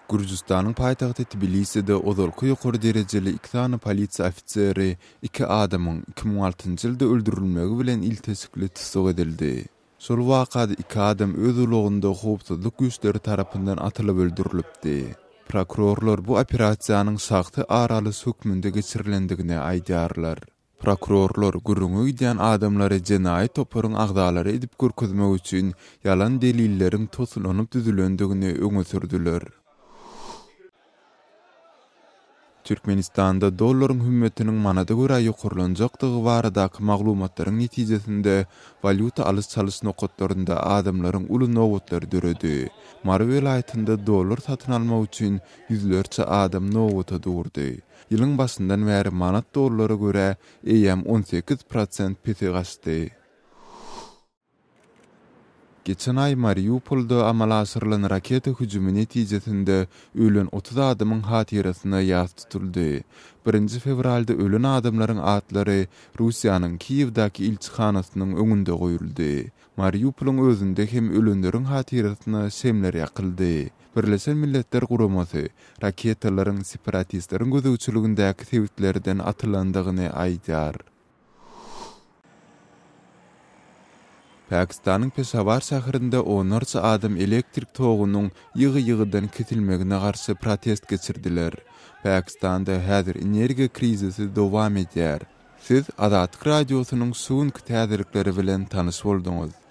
Gürjüstanyň paýtagty Tbiliside ozalky ýokary derejeli iki sany polisiýa ofiseri iki adamyň 2006-njy ýylda öldürilmegi bilen ilteşikli tussag edildi. Şol wakada iki adam öz ulagynda howpsuzlyk güýçleri tarapyndan atylyp öldürilipdi. Prokurorlar bu operasiýanyň şahsy ar alyş hökmünde geçirilendigini aýdýarlar. Prokurorlar gürrüňi gidýän adamlary jenaýat toparyň agzalary edip görkezmek üçin ýalan delilleriň toslanyp düzülendigini öňe sürdüler. Türkmenistanda dollaryň hümmetiniň manada görä ýokarlanjakdygy baradaky maglumatlaryň netijesinde walýuta alyş-çalyş nokatlarynda adamlaryň uly nobatlary döredi. Mary welaýatynda dollar satyn almak üçin ýüzlerçe adam nobata durdy. Ýylyň başyndan bäri manat dollara görä eýýäm 18 prosent pese gaçdy. Geçen aý Mariupolda amala aşyrylan raketa hüjümi netijesinde ölen 30 adamyň hatyrasyna ýas tutuldy. Birinji fewralda ölen adamlaryň atlary Russiýanyň Kiýewdäki ilçihanasynyň öňünde goýuldy. Mariupolyň özünde hem ölenleriň hatyrasyna şemler ýakyldy. Birleşen Milletler Guramasy raketalaryň separatistleriň gözegçiligindäki sebitlerden atylandygyny aýdýar. Pakistanyň Peşawar şäherinde onlarça adam elektrik togunyň ýygy-ýygydan kesilmegine garşy protest geçirdiler. Pakistanda häzir energiýa krizisi dowam edýär. Siz Azatlyk Radiosynyň şu günki täzelikleri bilen tanyş bolduňyz.